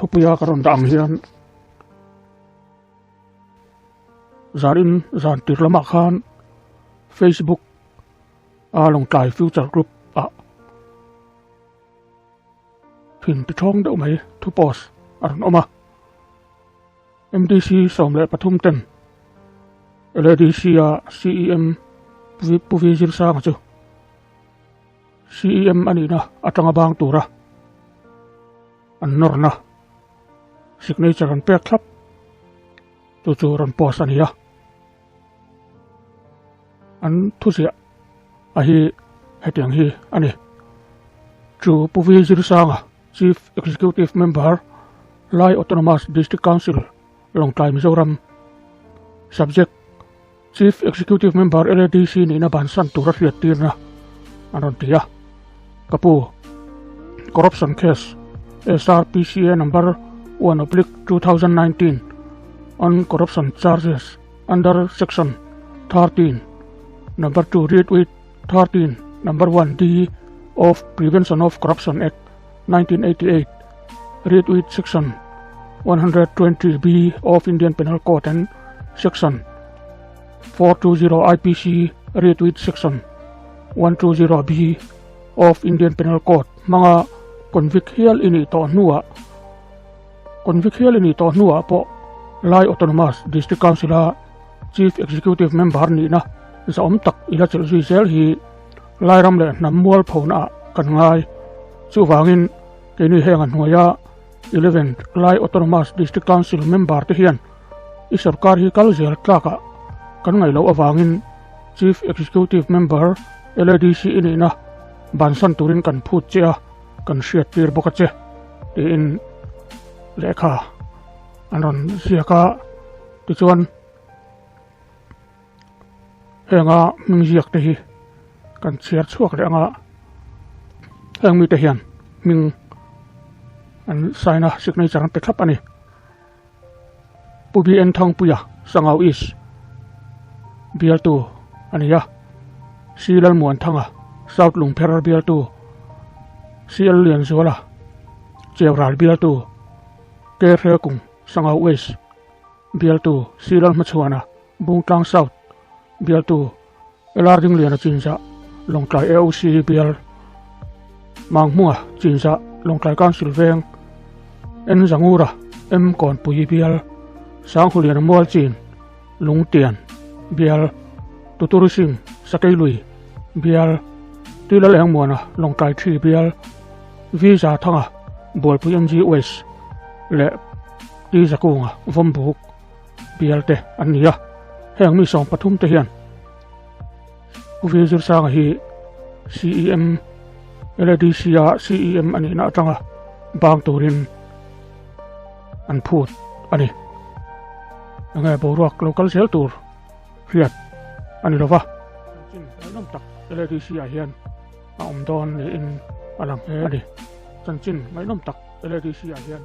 Thupuia ka rawn dah ang hian zanin zan tir lamah khan Facebook a Lawngtlai Future Group ah thin ti thawng deuh mai thu post a rawn awm a. MDC 13 ten LADC a CEM Pu V Zirsanga chu CEM a nihna atanga bang tura an nawrna signature an pek thlap chu chu rawn post a ni a. An thuziah a hi hetiang hi a ni. Chu Pu V Zirsanga Chief Executive Member Lai Autonomous District Council Lawngtlai Mizoram Subject Chief Executive Member LADC nihna bansan tura hriattirna an rawn ti a. Ka pu, Corruption Case SRPCA Number 1/2019 on Corruption Charges under Section 13 Number 2 read with 13 Number 1 D of Prevention of Corruption Act 1988 read with Section 120B of Indian Penal Code and Section 420 IPC read with Section 120B of Indian Penal Code hmanga convict hial i nih tawh hnuah convict hial i nih tawh hnuah pawh Lai Autonomous District Council-a Chief Executive Member nihna zahawm tak i la chelh zui zel hi Lairam leh hnam mualphona ah kan ngai. Chuvangin keini heng a hnuaia 11 Lai Autonomous District Council member te hian i sorkar hi kal zel tlakah kan ngaih loh avangin Chief Executive Member LADC i nihna bansan turin kan phut che a, kan hriat tir bawk a che tiin lehkha an rawn ziak a. Tichuan. Henga hming ziak te hi kan chhiar chhuak leh anga heng mite hian hming an sign a signature an pe thlap a ni. Pu BN Thangpuia Sangau East bialtu a ni a, C Lalmuanthanga South Lungpher bialtu, CL Lianzuala Cheural bialtu, K Hrekung Sangau West Bialtu Silal Hmachhuana, Bungtlang South, Bialtu LR Dingliana Chinzah, Lawngtlai AOC Bial, Manghmunga Chinzah, Lawngtlai Council Veng, N Zangura, M Kawnpui Bial, Sanghuliana Mualchin, Lungtian Bial, Tuturi Singh, Sakeilui Bial, Tilal Engmuana, Lawngtlai Thi Bial, V Zathanga, Bualpui NG West leh Pi Zakunga vawmbuk bial te an ni a, heng mi 13 te hian Pu Vir Zirsanga hi CEM LADC a CEM a nihna atanga bang turin an phut a ni. Enge boruak lo kal zel tur hriat a ni lova. Chanchin ngaihnawm tak LADC ah hian a awm dawn niin a lang hle a ni. Chanchin ngaihnawm tak LADC ah hian.